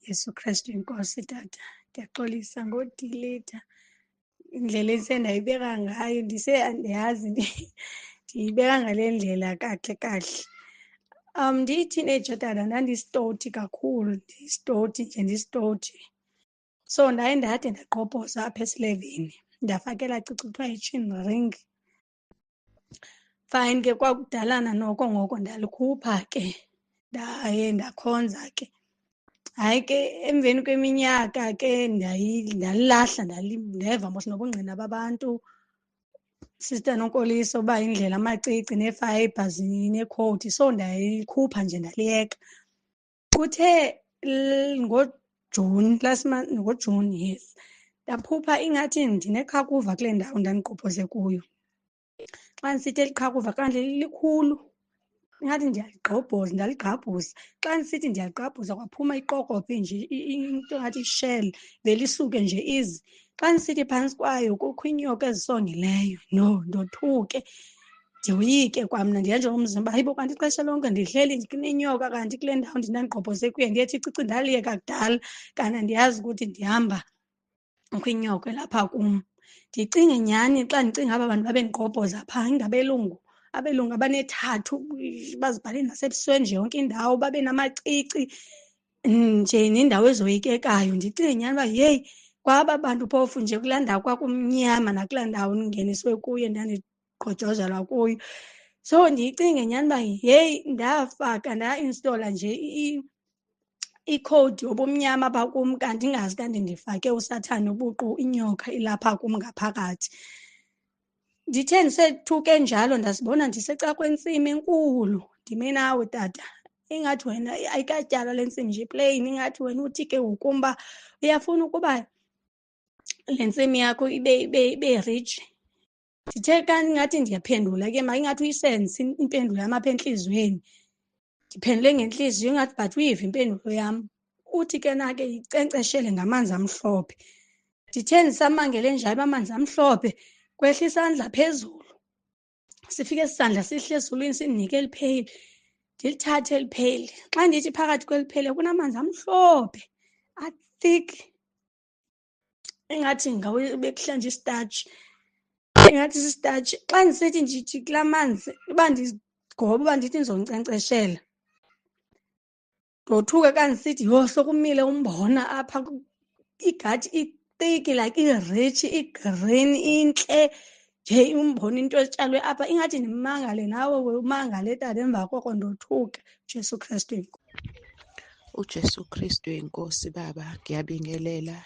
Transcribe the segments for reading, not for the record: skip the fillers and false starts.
Yesu Kristu inkosi tata. Ndiyaxolisa ngodilitha indlela esendayibeka ngayo, ndise andiyazi ndiyibeka ngale ndlela kakuhle kakuhle. Ndiyi-teenager tata, ndandisitoti kakhulu, ndisitoti nje, ndisitoti. So ndaye ndade ndagqobhoza apha esilevini, ndafaka elaa cici kuthiwa yi-chin ring. Fine ke, kwakudalana noko ngoko ndalikhupha ke, ndaye ndakhonza ke. Hayi ke, emveni kweminyaka ke ndalilahla, ndeva mos nobungqina babantu, Sister Nonkoliso, uba indlela amacici neefayibha zinekhowudi, so ndayikhupha nje ndaliyeka. Kuthe ngoJuni last month, ngoJuni, yes, ndaphupha ingathi ndineqhakuva kule ndawo ndandigqobhoze kuyo. Xa ndisithi eli qhakuva kanti likhulu, ingathi ndiyaligqobhoza, ndaligqabhuza. Xa ndisithi ndiyaligqabhuza kwaphuma iqokobhe nje, into ngathi ishell, vele isuke nje ize. Xa ndisithi phantsi kwayo kukho iinyoka ezisongileyo. No, ndothuke, ndiyoyike kwamna, ndiyenje umzimba. Hayibo, kanti ixesha lonke ndihleli kunenyoka kanti kule ndawo ndindandigqobhoze kuyo, ndiyethi cici ndaliyeka kudala, kanti andiyazi ukuthi ndihamba kwinyoka elapha kum. Ndicinge nyhani xa ndicinga aba bantu babendigqobhoza phaa, ingabelungu, abelungu abanethathu, bazibhale nasebusweni nje yonke indawo, babe namacici nje neendawo ezoyikekayo. Ndicinge nyhani uba yeyi, kwaba bantu phofu nje kulaa ndawo kwakumnyama nakulaa ndawo ndingeniswe kuyo, ndandigqojozelwa kuyo. So ndiyicinge nyhani uba yeyi, ndafaka ndainstola nje ikhowudi yobumnyama apha kum, kanti ingazi kanti ndifake uSathane ubuqu, inyoka ilapha kum ngaphakathi. Ndithe ndisethuke njalo ndazibona ndisecakwentsimi enkulu, ndime nawe tata. Ingathi wena ayikatyalwa le ntsimi nje ipleyini, ingathi wena uthi ke ngoku uba uyafuna ukuba le ntsimi yakho ibe rich. Ndithe xa ndingathi ndiyaphendula ke, ma ingathi uyisense impendulo yam apha entliziyweni. Ndiphendule ngentliziyo ingathi but uyive impendulo yam. Uthi ke na ke yinkcenkceshele ngamanzi amhlophe. Ndithe ndisamangele njalo amanzi amhlophe, kwehla isandla phezulu. Sifike esi sandla sihle ezulwini sindinike eli pheyili. Ndilithathe eli pheyili. Xa ndithi phakathi kweli pheyile kunamanzi amhlophe athick, ingathi ngawe bekuhlanje istatshi, ingathi sistatshi. Xa ndisithi ndithi kulaa manzi uba ndigoba uba ndithi ndizonkcenkceshela, ndothuka xa ndisithi yho, sokumile umbona apha, igadi itiki like iritshi, igreen, intle nje umbona into etyalwe apha, ingathi ndimangale nawe umangale tata. Emva koko ndothuka. Jesu Kristu inkosi. UJesu Kristu inkosi. Baba, ngiyabingelela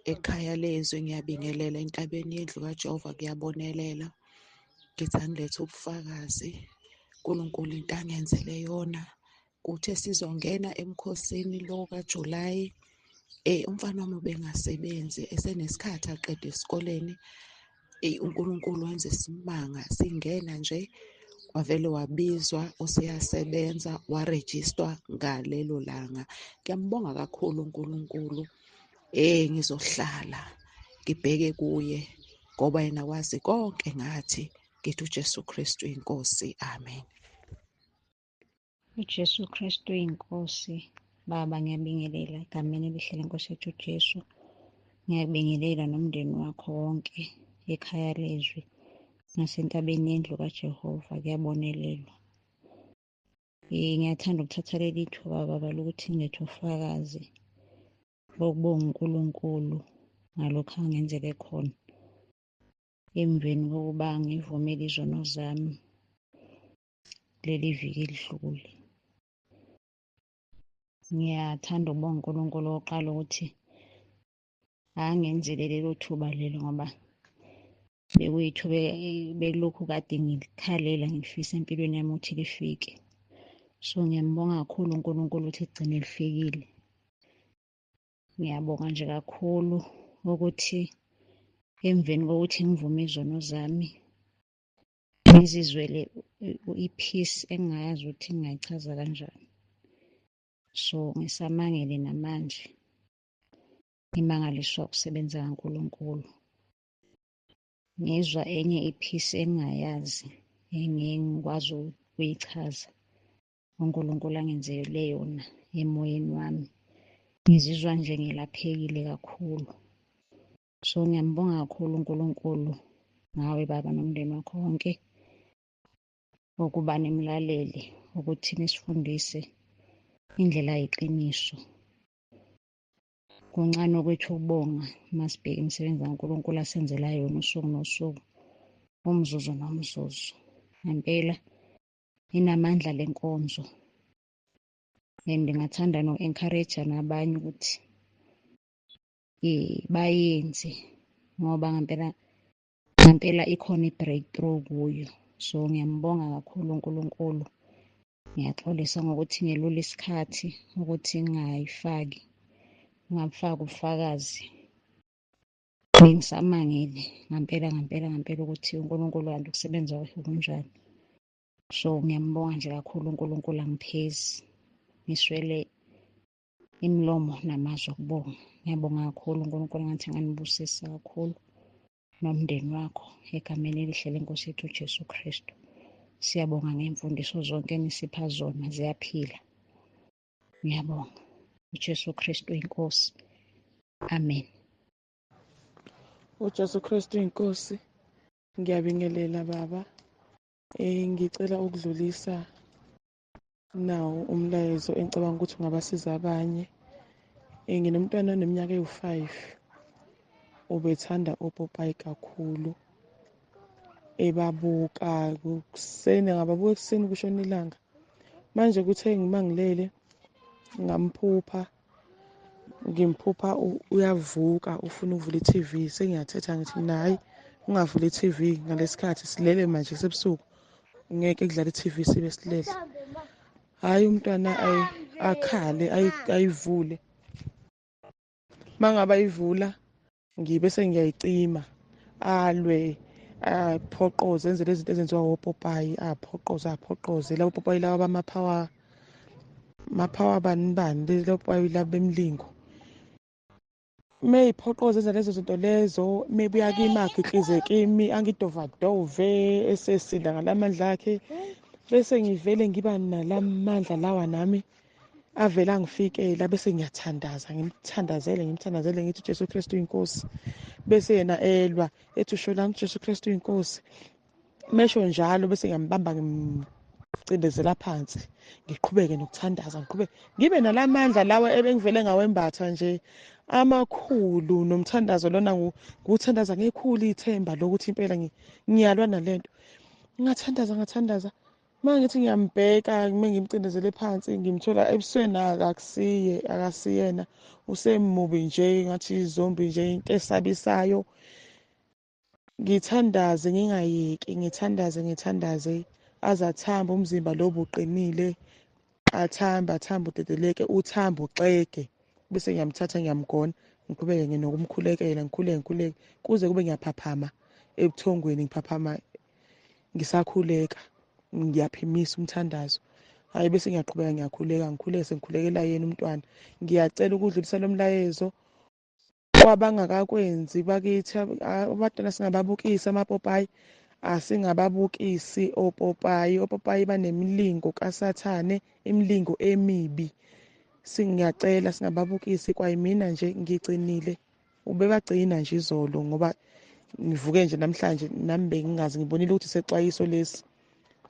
ekhaya lezwe, ngiyabingelela entabeni yendlu kaJehova, kuyabonelela. Ngithi angilethe ubufakazi, uNkulunkulu into angenzele yona. Kuthe sizongena emkhosini lo kaJulayi, umfana wami ubengasebenzi, esenesikhathi aqede esikoleni. UNkulunkulu wenza isimanga, singena nje wavele wabizwa, useyasebenza, warejistwa ngalelo langa. Ngiyambonga kakhulu uNkulunkulu. Ngizohlala ngibheke kuye ngoba yena wazi konke ngathi. Ngithi uJesu Kristu inkosi. Amen. UJesu Kristu inkosi. Baba, ngiyabingelela egameni elihle lenkosi yethu uJesu. Ngiyabingelela nomndeni wakho wonke ekhaya lezwi nasentabeni yendlu kaJehova, kuyabonelelwa. Ngiyathanda ukuthatha leli thuba baba lokuthi ngilethe ufakazi bokubonga uNkulunkulu ngalokhu angenzele khona emveni kokuba ngivumele izono zami leli viki elidlule. Ngiyathanda ukubonga uNkulunkulu oqala ukuthi angenzele lelo thuba lelo, ngoba bekuyithuba belokhu kade ngilikhalela, ngilifisa empilweni yami ukuthi lifike. So ngiyambonga kakhulu uNkulunkulu ukuthi ligcine lifikile. Ngiyabonga nje kakhulu ukuthi emveni kokuthi ngivume izono zami ngizizwele i-peace engingayazi ukuthi ngingayichaza kanjani. So ngisamangele namanje, ngimangaliswa ukusebenza kaNkulunkulu. Ngizwa enye i-peace engingayazi, engeke ngikwazi ukuyichaza, uNkulunkulu angenzele yona emoyeni wami. Ngizizwa nje ngelaphekile kakhulu. So ngiyambonga kakhulu uNkulunkulu ngawe baba nomndeni wakho wonke, ukuba nimlalele ukuthi nisifundise indlela yeqiniso. Kuncane okwethu ukubonga uma sibheka imisebenzi kaNkulunkulu asenzela yona usuku nosuku, umzuzu nomzuzu. Ngempela inamandla le nkonzo and ngingathanda no-encourage nabanye ukuthi bayenze, ngoba ngempela ngempela ikhona i-breakthrough kuyo. So ngiyambonga kakhulu uNkulunkulu. Ngiyaxolisa ngokuthi ngelula isikhathi ukuthi ngingayifaki, ngingabufaki ubufakazi. Bengisamangele ngampela ngampela ngampela ukuthi uNkulunkulu kanti ukusebenza kwakhe kunjani. So ngiyambonga nje kakhulu uNkulunkulu, angiphezi, ngiswele imilomo namazwi okubonga. Ngiyabonga kakhulu uNkulunkulu, ngathi anganibusisa kakhulu nomndeni wakho egameni elihle lenkosi yethu uJesu Kristu. Siyabonga ngey'mfundiso zonke enisipha zona, ziyaphila. Ngiyabonga. UJesu Kristu inkosi. Amen. UJesu Kristu inkosi. Ngiyabingelela baba. Ngicela ukudlulisa nawo umlayezo engicabanga ukuthi ungabasiza abanye. Nginomntwana oneminyaka ewu-5 ubethanda opopayi kakhulu, ebabuka kuseni, ngababuka ekuseni kushona ilanga. Manje kuthe ngimangilele ngamphupha, ngimphupha uyavuka ufuna ukuvula i-TV. Sengiyathetha ngithi mina hhayi, ungavuli i-TV ngalesikhathi silele manje kusebusuku, ngeke kudlale i-TV sibe silele. Hhayi umntwana akhale ayivule. Mangabe ayivula ngibe sengiyayicima, alwe aphoqoze, enze lezi zinto ezenziwa opopayi, aphoqoze aphoqoze labo popayi laba bama-power, ma-power bani bani, labo popayi laba bemlingo. Meyiphoqoze enza lezo zinto lezo, mebuya kimi agiklize kimi, angidovadove esesinda ngalamandla akhe, bese ngivele ngiba nalamandla lawa nami avele angifikela, bese ngiyathandaza, ngimthandazele ngimthandazele ngithi uJesu Kristu inkosi. Bese yena elwa ethi usho lami uJesu Kristu inkosi. Mesho njalo bese ngiyambamba ngimcindezela phansi, ngiqhubeke nokuthandaza, ngiqhubeke ngibe nalamandla lawa ebengivele ngawembatha nje amakhulu. Nomthandazo lona nguthandaza ngekhulu ithemba lokuthi impela ngiyalwa nalento. Ngathandaza ngathandaza, uma ngithi ngiyambheka uma ngimcindezele phansi ngimthola ebusweni akusiye, akasiyena, usemubi nje ngathi izombi nje, into esabisayo. Ngithandaze ngingayeki, ngithandaze ngithandaze aze athambe umzimba lo buqinile, athambe athambe udedeleke, uthambe uxege, bese ngiyamthatha ngiyamgona, ngiqhubeke nginokumkhulekela, ngikhuleke ngikhuleke kuze kube ngiyaphaphama ebuthongweni, ngiphaphama ngisakhuleka, ngiyaphimisa umthandazo. Hayi bese ngiyaqhubeka ngiyakhuleka, ngikhuleke sengikhulekela yena umntwana. Ngiyacela ukudlulisa lo mlayezo kwabangakakwenzi bakithi, abantwana singababukisi amapopayi, asingababukisi opopayi. Opopayi banemilingo kaSathane, imilingo emibi. Singiyacela singababukisi. Kwayimina nje ngigcinile, ubebagcina nje izolo ngoba ngivuke nje namhlanje nami bengingazi, ngibonile ukuthi sexwayiso lesi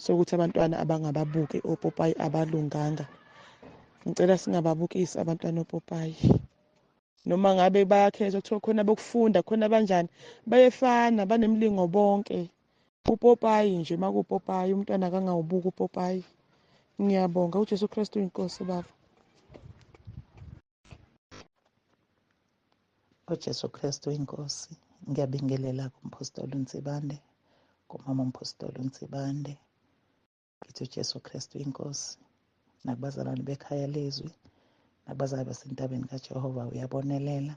sokuthi abantwana abangababuki opopayi abalunganga. Ngicela singababukisi abantwana opopayi, noma ngabe bayakhetha kuthiwa khona bokufunda khona banjani, bayefana banemlingo bonke. Upopayi nje makupopayi umntwana akangawubuki upopayi. Ngiyabonga. uJesu Kristu inkosi baba. UJesu Kristu inkosi. Ngiyabingelela kumpostoli uNsibande, kumama umpostoli uNsibande. Ngithi uJesu Kristu inkosi, nakubazalwane bekhaya lezwi, nakubazalwane basentabeni kaJehova uyabonelela.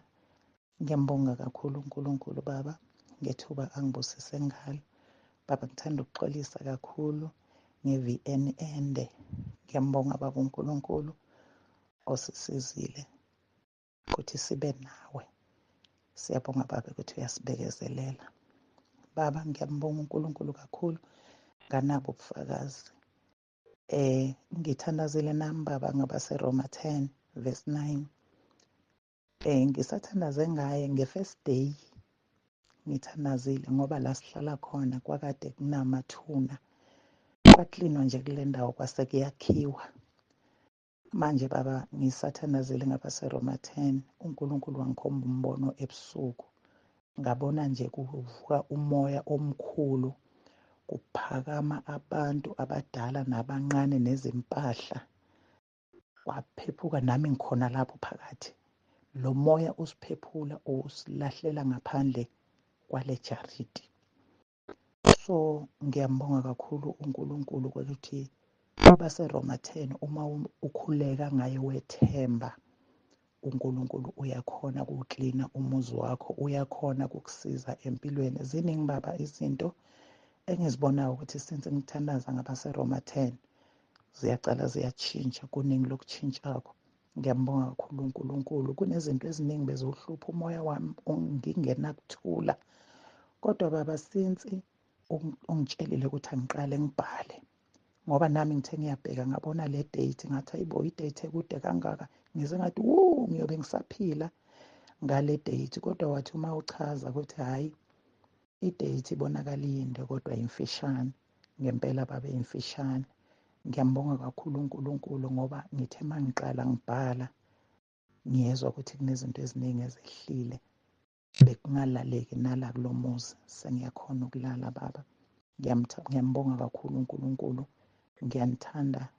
Ngiyambonga kakhulu uNkulunkulu baba ngethuba angibusise ngalo. Baba ngithanda ukuxolisa kakhulu nge-VN ende. Ngiyambonga baba uNkulunkulu osisizile ukuthi sibe nawe. Siyabonga baba ukuthi uyasibekezelela. Baba ngiyambonga uNkulunkulu kakhulu nganabo ubufakazi. Ngithandazile nami baba ngabaseRoma 10 verse 9. Ngisathandaze ngaye nge-first day ngithandazile ngoba la sihlala khona kwakade kunamathuna, kwaklinwa nje kule ndawo kwase kuyakhiwa. Manje baba ngisathandazile ngabaseRoma 10, uNkulunkulu wangikhomba umbono ebusuku, ngabona nje kuvuka umoya omkhulu, kuphakama abantu abadala nabancane nezimpahla, kwaphephuka nami ngikhona lapho phakathi. Lo moya usiphephula usilahlela ngaphandle kwale jaridi. So ngiyambonga kakhulu uNkulunkulu ukuthi baseRoma 10 uma ukhuleka ngaye wethemba uNkulunkulu uyakhona ukuklina umuzi wakho, uyakhona ukukusiza empilweni. Ziningi baba izinto engizibonayo ukuthi since ngithandaza ngabaseRoma 10 ziyacala ziyatshintsha, kuningi lokutshintsha-ko. Ngiyambonga kakhulu uNkulunkulu. Kunezinto eziningi bezohlupha umoya wami ngingenakuthula, kodwa baba since ungitshelile ukuthi angiqale ngibhale, ngoba nami ngithe ngiyabheka ngabona le date ngathi ayibo i-date ekude kangaka, ngize ngathi wu ngiyobe ngisaphila ngale date. Kodwa wathi uma uchaza ukuthi hhayi i-date ibonakala iyinde kodwa imfishane, ngempela babe imfishane. Ngiyambonga kakhulu uNkulunkulu ngoba ngithe uma ngiqala ngibhala ngiyezwa ukuthi kunezinto eziningi ezehlile, bekungalaleki nala kulo muzi, sengiyakhona ukulala baba. Ngiyambonga kakhulu uNkulunkulu, ngiyanithanda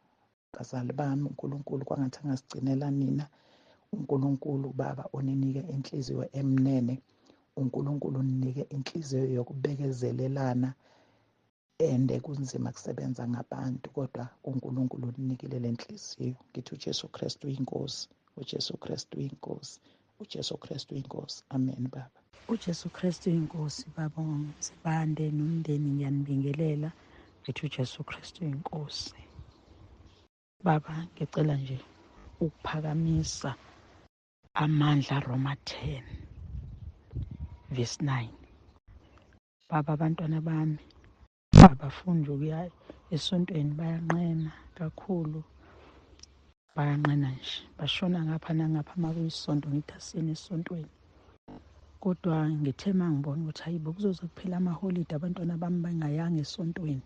bazali bami. uNkulunkulu kwangathi angasigcinela nina. uNkulunkulu baba oninike inhliziyo emnene, uNkulunkulu uninike inhliziyo yokubekezelelana, ende kunzima kusebenza ngabantu kodwa uNkulunkulu uninikile le nhliziyo. Ngithi uJesu Kristu uyinkosi, uJesu Kristu uyinkosi, uJesu Kristu uyinkosi. Amen baba. UJesu Kristu uyinkosi baba Nsibande nomndeni, ngiyanibingelela. Ngithi uJesu Kristu uyinkosi. Baba ngicela nje ukuphakamisa amandla Roma 10 verse 9. Baba abantwana bami abafundi ukuya esontweni, bayanqena kakhulu, bayanqena nje, bashona ngapha nangapha. Uma kuyisonto ngithi asiyeni esontweni, kodwa ngithe uma ngibona ukuthi hayibo kuzoze kuphela amaholide abantwana bami bangayanga esontweni,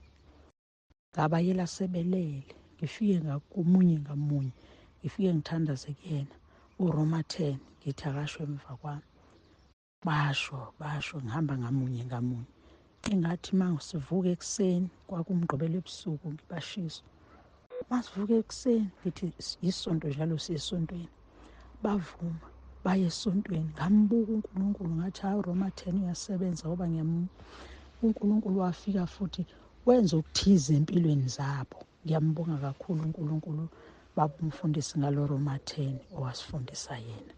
ngabayela sebelele. Ngifike ngakomunye ngamunye, ngifike ngithandaze kuyena uRoma 10, ngithi akasho emva kwami, basho ngihamba ngamunye ngamunye. Engathi uma sivuka ekuseni, kwakumgqibelo ebusuku ngibashiso, masivuka ekuseni ngithi isonto njalo siye esontweni, bavuma baye esontweni. Ngambuka uNkulunkulu ngathi hayi uRoma 10 uyasebenza, ngoba uNkulunkulu wafika futhi wenza okuthize empilweni zabo. Ngiyambonga kakhulu uNkulunkulu baba umfundisi ngalo Roma 10 owasifundisa yena.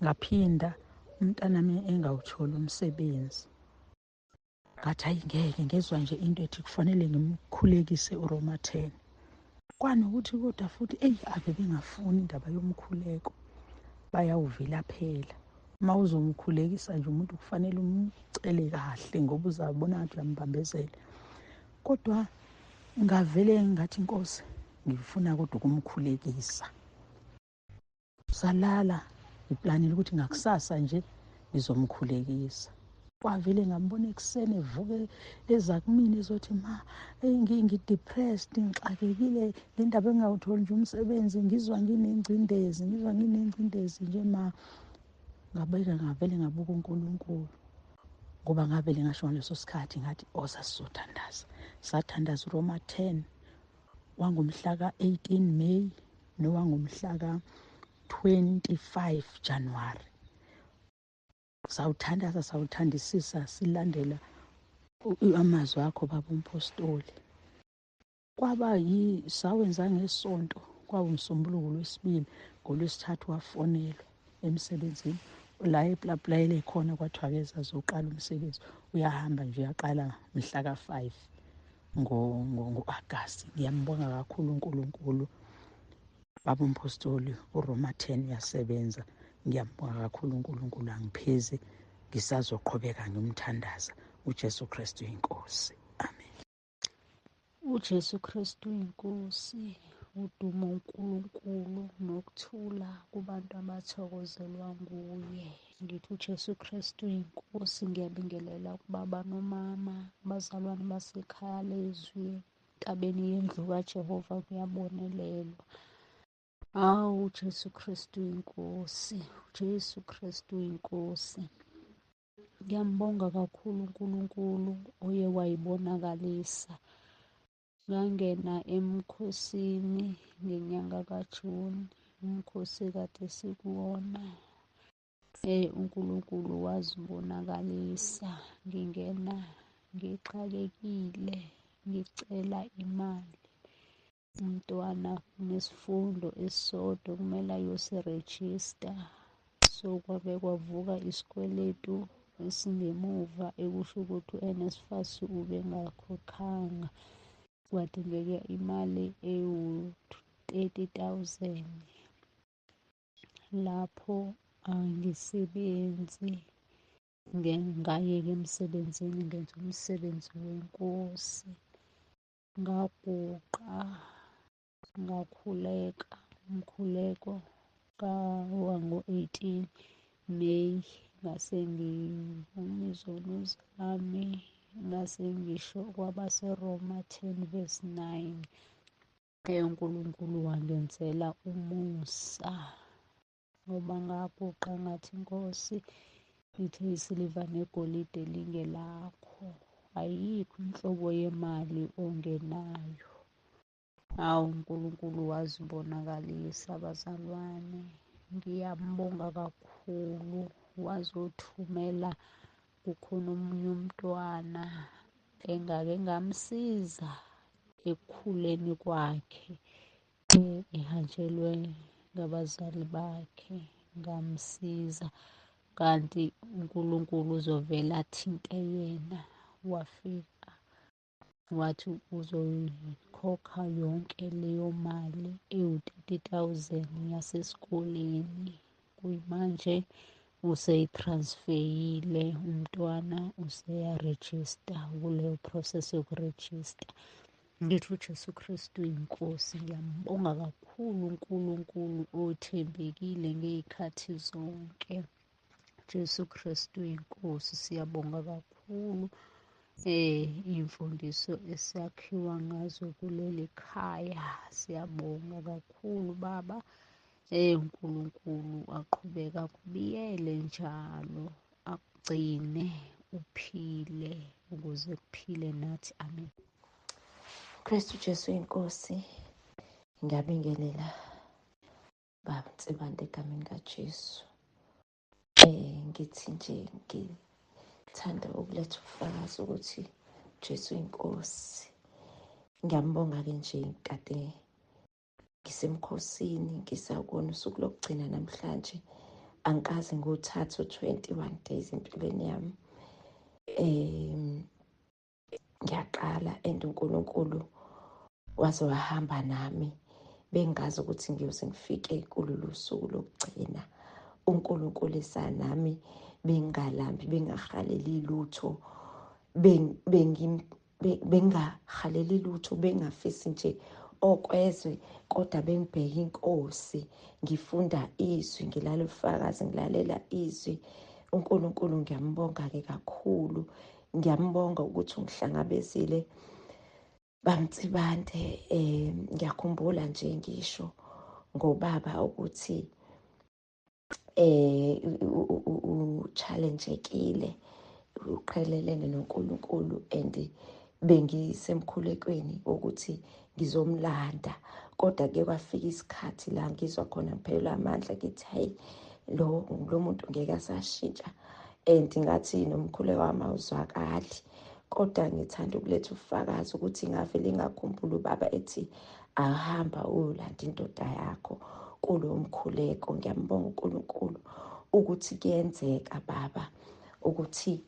Ngaphinda umntanami engawutholi umsebenzi, ngathi hayi ngeke, ngezwa nje into ethi kufanele ngimkhulekise uRoma 10. Kwanokuthi kodwa futhi eyi ave bengafuni indaba yomkhuleko, bayawuvila phela. Uma uzomkhulekisa nje umuntu kufanele umcele kahle ngoba uzabona ngathi uyambambezela. Kodwa ngavele ngathi Nkosi ngifuna kodwa ukumkhulekisa. Salala ngiplanile ukuthi ngakusasa nje ngizomkhulekisa. Kwavele ngambona ekuseni evuke eza kumina ezothi ma ngi-depressed, ngixakekile le ndaba engingawutholi nje umsebenzi, ngizwa nginengcindezi, ngizwa nginengcindezi nje ma. Ngabeka ngavele ngabuka uNkulunkulu, ngoba ngavele ngasho ngaleso sikhathi ngathi oza sizothandaza. Sathandaza uRoma 10 wangomhla ka-18 May nowangomhla ka-25 January. Sawuthandaza sawuthandisisa silandela amazwi akho baba umpostoli. Kwaba sawenza ngesonto, kwawumsombuluko lwesibili, ngolwesithathu wafonelwa emsebenzini la eplayele khona, kwathiwa akeze azoqala umsebenzi. Uyahamba nje uyaqala mhla ka-5 ngo-Agasti. Ngiyambonga kakhulu uNkulunkulu baba umpostoli, uRoma 10 uyasebenza. Ngiyambonga kakhulu uNkulunkulu, angiphezi ngisazoqhubeka ngimthandaza. uJesu Kristu inkosi. Amen. UJesu Kristu inkosi. Udumo uNkulunkulu nokuthula kubantu abathokozelwa nguye. Ngithi uJesu Kristu inkosi. Ngiyabingelela kubaba nomama, abazalwane basekhaya lezwi, entabeni yendlu kaJehova kuyabonelelwa. Hawu, uJesu Kristu inkosi, uJesu Kristu inkosi. Ngiyambonga kakhulu uNkulunkulu oye wayibonakalisa. Ngangena emkhosini ngenyanga kaJuni, umkhosi kade sikuwona. uNkulunkulu wazibonakalisa. Ngingena ngixakekile, ngicela imali. Umntwana unesifundo esisodwa kumele ayosirejista. So kwake kwavuka isikweletu esingemuva ekusho ukuthi u-NSFAS ubengakhokhanga. Kwadingeka imali ewu-30,000. Lapho angisebenzi, ngayeka emsebenzini, ngenza umsebenzi wenkosi. Ngaguqa, ngakhuleka umkhuleko wango-18 May, ngase ngivuma izono zami, ngase ngisho kwabaseRoma 10 verse 9. uNkulunkulu wangenzela umusa ngoba ngaguqa ngathi, Nkosi, ngithe isiliva negolide lingelakho, ayikho inhlobo yemali ongenayo. Hawu, uNkulunkulu wazibonakalisa bazalwane. Ngiyambonga kakhulu. Wazothumela kukhona omunye umntwana engake ngamsiza ekukhuleni kwakhe, ehanjelwe ngabazali bakhe, ngamsiza. Kanti uNkulunkulu uzovela athinte yena. Wafika wathi uzoyikhokha yonke leyo mali ewu-30,000 yasesikoleni. Kuyimanje useyitransfeyile umntwana, useyarejista kuleyo process yokurejista. Ngithi uJesu Kristu inkosi. Ngiyambonga kakhulu uNkulunkulu othembekile ngey'khathi zonke. Jesu Kristu inkosi, siyabonga kakhulu iy'mfundiso esakhiwa ngazo kuleli khaya. Siyabonga kakhulu baba. uNkulunkulu aqhubeka akubiyele njalo, akugcine uphile ukuze kuphile nathi. Amen. Kristu Jesu inkosi, ngiyabingelela baba Nsibande egameni kaJesu. Ngithi nje ngithanda ukuletha ubufakazi ukuthi Jesu inkosi. Ngiyambonga-ke nje, kade ngisemkhosini, ngisakubona usuku lokugcina namhlanje. Angikaze ngiwuthathe u-21 days empilweni yami. Ngiyaqala and uNkulunkulu waze wahamba nami. Bengazi ukuthi ngiyoze ngifike kulolu suku lokugcina. uNkulunkulu esanami, bengalambi, bengahaleli lutho, bengahaleli lutho, bengafisi nje okwezwe, kodwa bengibheka inkosi, ngifunda izwi, ngilala ubufakazi, ngilalela izwi. uNkulunkulu ngiyambonga-ke kakhulu, ngiyambonga ukuthi ungihlangabezile bamtsibande. Ngiyakhumbula nje ngisho ngobaba ukuthi u-challenge-ekile, uqhelelene noNkulunkulu, and bengisemkhulekweni ukuthi ngizomlanda, kodwa ke kwafika isikhathi la ngizwa khona ngiphelelwa amandla, ngithi hayi, lo muntu ngeke asashintsha, and ngathi nomkhuleko wami awuzwakali. Kodwa ngithanda ukuletha ubufakazi ukuthi ngavele ngakhumbula ubaba ethi ahamba uyolanda indoda yakho kulo mkhuleko. Ngiyambonga uNkulunkulu ukuthi kuyenzeka baba, ukuthi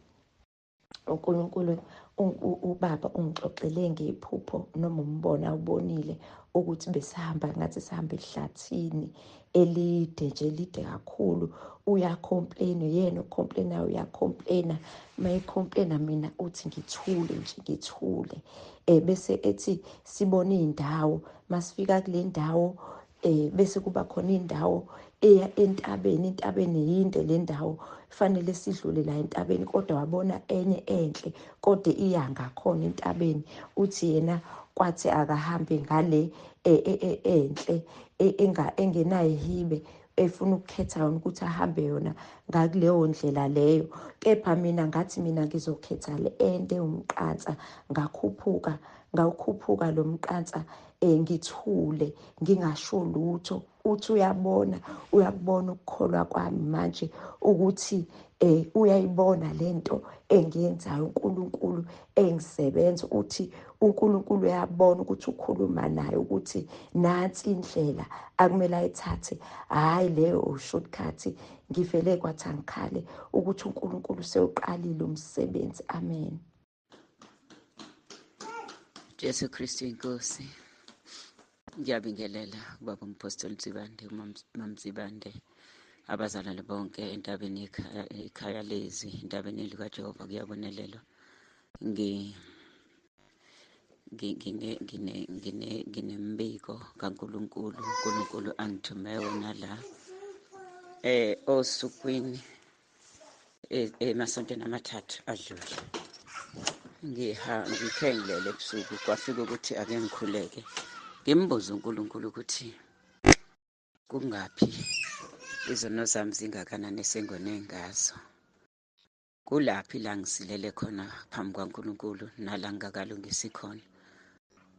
uNkulunkulu ubaba ungixoxele ngephupho noma umbono awubonile ukuthi besihamba ngathi sihamba ehlathini elide nje, elide kakhulu. Uyacomplain yena, ucomplaina, uyacomplaina. Mayecomplaina mina uthi ngithule nje, ngithule. Bese ethi sibone indawo, masifika kule ndawo bese kuba khona indawo eya entabeni, entabeni yinde le ndawo, fanele sidlule la entabeni, kodwa wabona enye enhle kodwa iya ngakhona entabeni. Uthi yena kwathi akahambe ngale enhle engenayihibe, efuna ukukhetha yona ukuthi ahambe yona ngakuleyo ndlela leyo. Kepha mina ngathi mina ngizokhetha le ende umqansa, ngakhuphuka, ngawukhuphuka lo mqansa ngithule ngingasho lutho. Uthi uyabona, uyakubona ukukholwa kwami manje ukuthi uyayibona lento engiyenzayo uNkulunkulu engisebenza. Uthi uNkulunkulu uyabona ukuthi ukhuluma naye ukuthi nansi indlela akumele ayithathe, hhayi leyo shortcut. Ngivele kwathi angikhale ukuthi uNkulunkulu sewuqalile umsebenzi. Amen. Jesu Kristu inkosi. Ngiyabingelela ubaba uMphostoli Nsibande, uMamSibande, abazalwane bonke entabeni ikhaya lezwi, entabeni yendlu kaJehova kuyabonelelwa. Nginembiko kaNkulunkulu, uNkulunkulu angithume wona la osukwini emasontweni amathathu adlule. Ngithe ngilele ebusuku, kwafika ukuthi ake ngikhuleke ngimbuze uNkulunkulu ukuthi kungaphi izono zami zingakanani esengone ngazo, kulaphi la ngisilele khona phambi kwaNkulunkulu nala ngingakalungisi khona.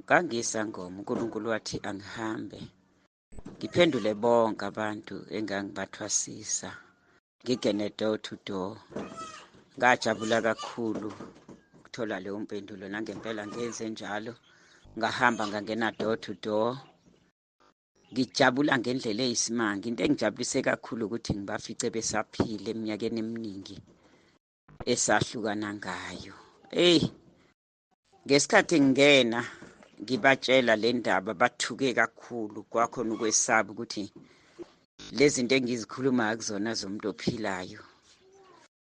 Ngangisangoma, uNkulunkulu wathi angihambe ngiphendule bonke abantu engangibathwasisa, ngingene door to door. Ngajabula kakhulu ukuthola leyo mpendulo, nangempela ngenze njalo. Ngahamba ngangena door to door, ngijabula ngendlela eyisimanga. Into engijabulise kakhulu ukuthi ngibafice besaphila eminyakeni eminingi esahlukana ngayo. Eyi, ngesikhathi ngingena ngibatshela le ndaba bathuke kakhulu, kwakhona ukwesaba ukuthi lezi zinto engizikhulumayo akuzona zomuntu ophilayo.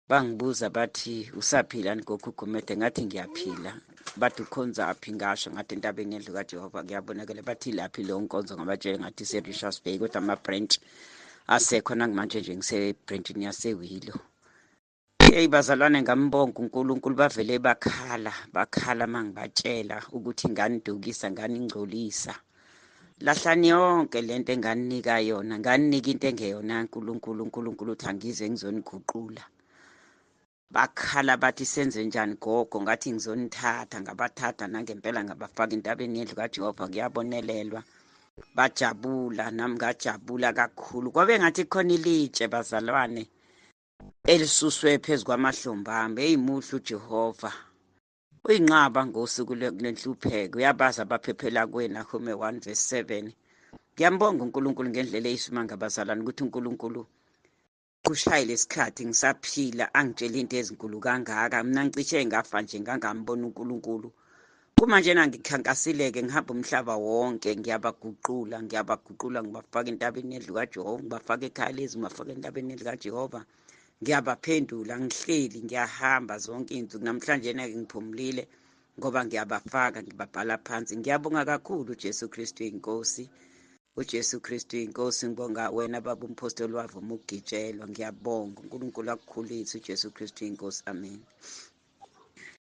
Bangibuza bathi usaphila yini gogo uGumede? Ngathi ngiyaphila. Bathi ukhonzaphi? Ngasho ngathi entabeni yendlu kaJehova kuyabonakala. Bathi laphi leyo nkonzo? Ngabatshela ngathi ise-Richards Bay, kodwa ama-branch asekho nangimanje nje ngise-branchini yaseWillow. Eyi bazalwane, ngambonga uNkulunkulu, bavele bakhala, bakhala mangibatshela ukuthi nganidukisa, nganingcolisa. Lahlani yonke lento enganinika yona, nganinika into engeyona uNkulunkulu. uNkulunkulu uthi angize ngizoniguqula. Bakhala bathi senze njani gogo? Ngathi ngizonithatha. Ngabathatha nangempela ngabafaka entabeni yendlu kaJehova kuyabonelelwa. Bajabula, nami ngajabula kakhulu. Kwabe ngathi khona ilitshe bazalwane elisuswe phezu kwamahlombe ami. Eyi muhle uJehova, uyinqaba ngosuku lwenhlupheko, uyabazi abaphephela kuye. Nahume 1 verse 7. Ngiyambonga uNkulunkulu ngendlela eyisimanga bazalwane, ukuthi uNkulunkulu kushayile isikhathi ngisaphila angitshela into ezinkulu kangaka. Mina ngicishe ngafa nje ngangambona uNkulunkulu. Kumanje ngikhankasileke ngihamba umhlaba wonke, ngiyabaguqula, ngiyabaguqula, ngibafaka entabeni yendlu kaJehova, ngibafaka ekhaya lezi, ngibafaka entabeni yendlu kaJehova, ngiyabaphendula. Ngihleli ngiyahamba zonke iy'nsuku. Namhlanje nake ngiphumulile ngoba ngiyabafaka, ngibabhala phansi. Ngiyabonga kakhulu uJesu Kristu inkosi, uJesu Kristu inkosi. Ngibonga wena baba umpostoli wavuma ukugitshelwa. Ngiyabonga, uNkulunkulu akukhulise. uJesu Kristu inkosi. Amen.